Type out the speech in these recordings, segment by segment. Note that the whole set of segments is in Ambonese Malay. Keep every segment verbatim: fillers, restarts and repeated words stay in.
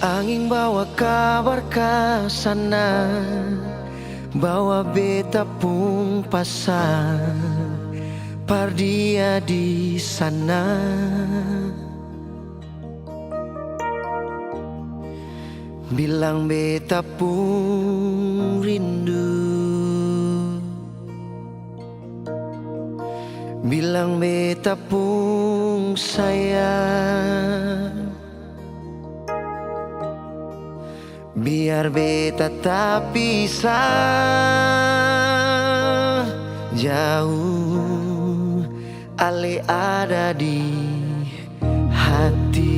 Anging bawa kabar ka sana, bawa beta pung pasan par dia di sana. Bilang beta pung rindu, bilang beta pung sayang. Biar beta tapisah jauh, ale ada di hati.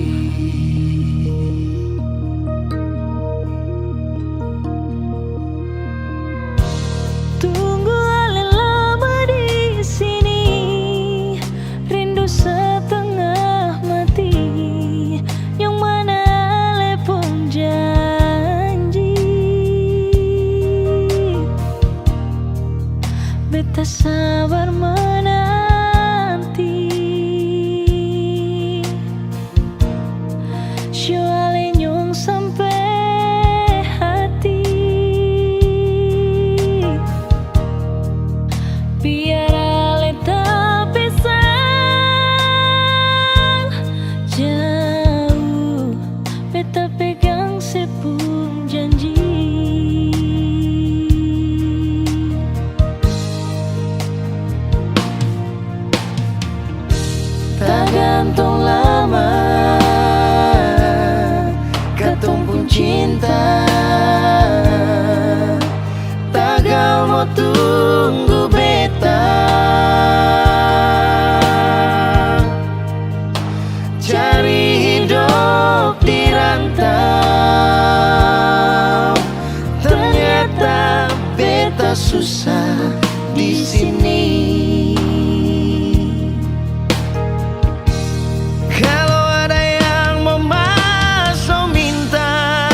Tunggu ale lama di sini, rindu setengah mati, yang mana ale pung janji. Beta sabar menanti, sio ale nyong sampe hati. Biar ale tapisah jauh, beta pegang se pung janji. Tagantong lama katong pung cinta, tagal mo tunggu beta. Cari hidop di rantau, ternyata beta susah di sini. Kalo ada yang mo maso minta,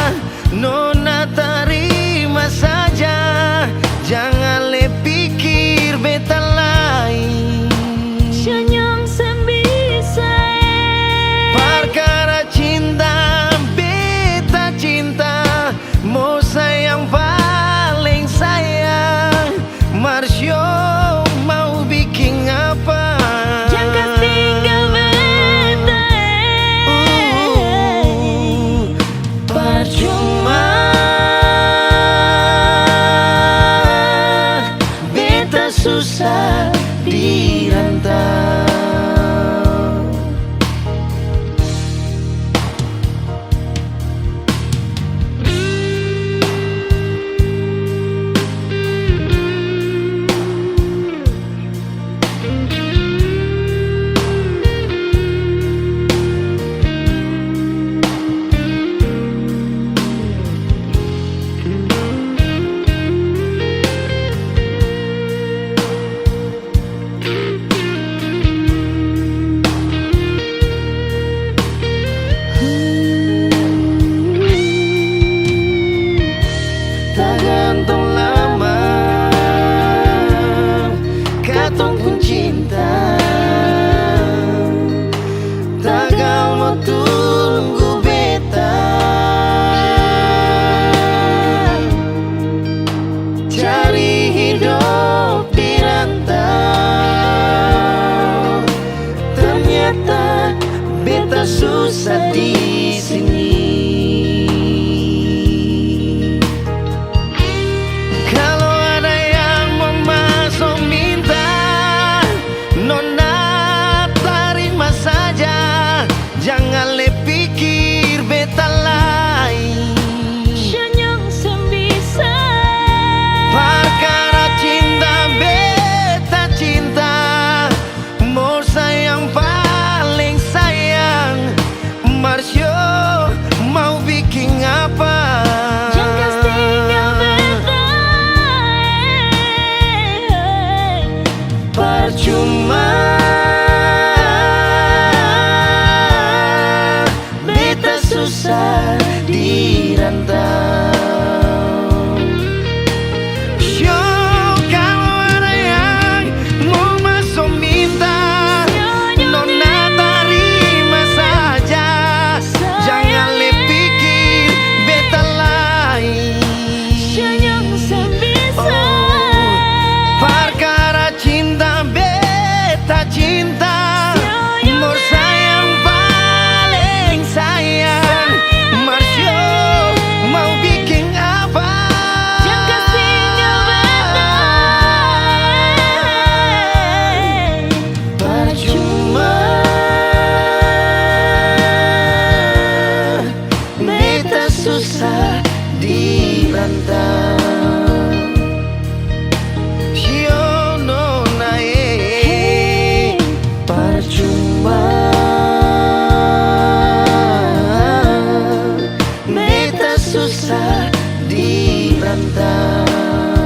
nona tarima saja, jang ale pikir beta lain. Sio nyong seng bisa, eh. Parkara cinta, beta cinta, mo sayang paleng sayang, mar sio mau biking apa? Jang kas tinggal beta, eh. Uh, parcuma beta susah di rantau. Tagantong lama katong pung cinta, tagal mo tunggu beta. Cari hidop di rantau, ternyata beta susah di sini. Kalo ada yang mo maso minta, nona tarima saja. Jang ale pikir beta lain. Sio nyong seng bisa. Parkara cinta, beta cinta, mo sayang paleng sayang, mar sio di rantau.